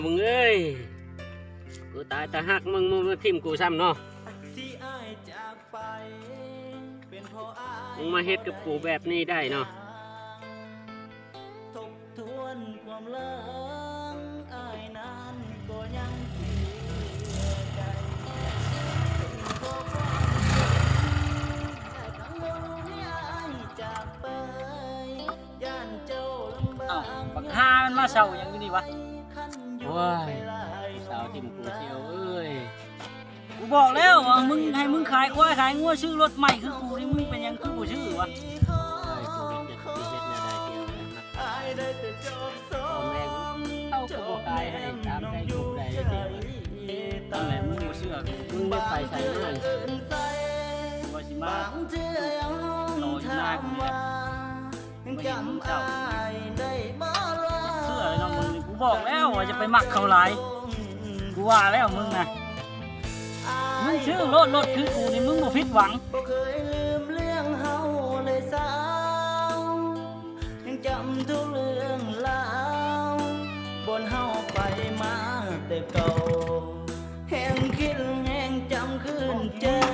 ມຶງເອີຍ ກູຕາຍຕາຮັກ ມຶງ ມຶງມາຖິ້ມກູຊ້ຳເນາະ ມຶງມາເຮັດກັບກູແບບນີ້ໄດ້ເນາະ. ເອົ້າ ບັກຫ່າມັນມາເຊົ່າຫຍັງຢູ່ນີ້ວະ? ໂອ້ຍ ສາວຖິ້ມກູຊິເອົາເອີຍ ກູບອກແລ້ວວ່າມຶງ ໃຫ້ມຶງຂາຍຄວາຍຂາຍງົວ ຊື້ລົດໃໝ່ຄືກູນີ້ ມຶງເປັນຫຍັງຄືບໍ່ຊື້ວະ? ເອີຍ ກູເຮັດ ເຮັດແນວໃດດຽວ ພໍ່ແມ່ເຮົາກໍບໍ່ຂາຍໃຫ້ຕາມໃຈກູໄດ້ດຽວ ຕອນແລກມຶງບໍ່ເຊື່ອ ມຶງໄດ້ໄປໃສມາ ວ່າຊິມາລໍຢູ່ໜ້າກູນີ້ແຫຼະ ບໍ່ເຫັນເຈົ້າ ເຊື່ອເລີຍເນາະ ມຶງນີ້ ກູບອກແລ້ວວ່າຢ່າໄປມັກເຂົາຫຼາຍ ກູວ່າແລ້ວມຶງນະ ມຶງຊື້ໂລດ ລົດຄືກູນີ້ ມຶງບໍ່ຜິດຫວັງ ບໍ່ເຄີຍລືມເລື່ອງເຮົາເລີຍສາວ ຍັງຈຳທຸກເລື່ອງລາວ ບ່ອນເຮົາໄປມາແຕ່ເກົ່າ ແຮງຄິດແຮງຈຳຄືນເຈົ້າ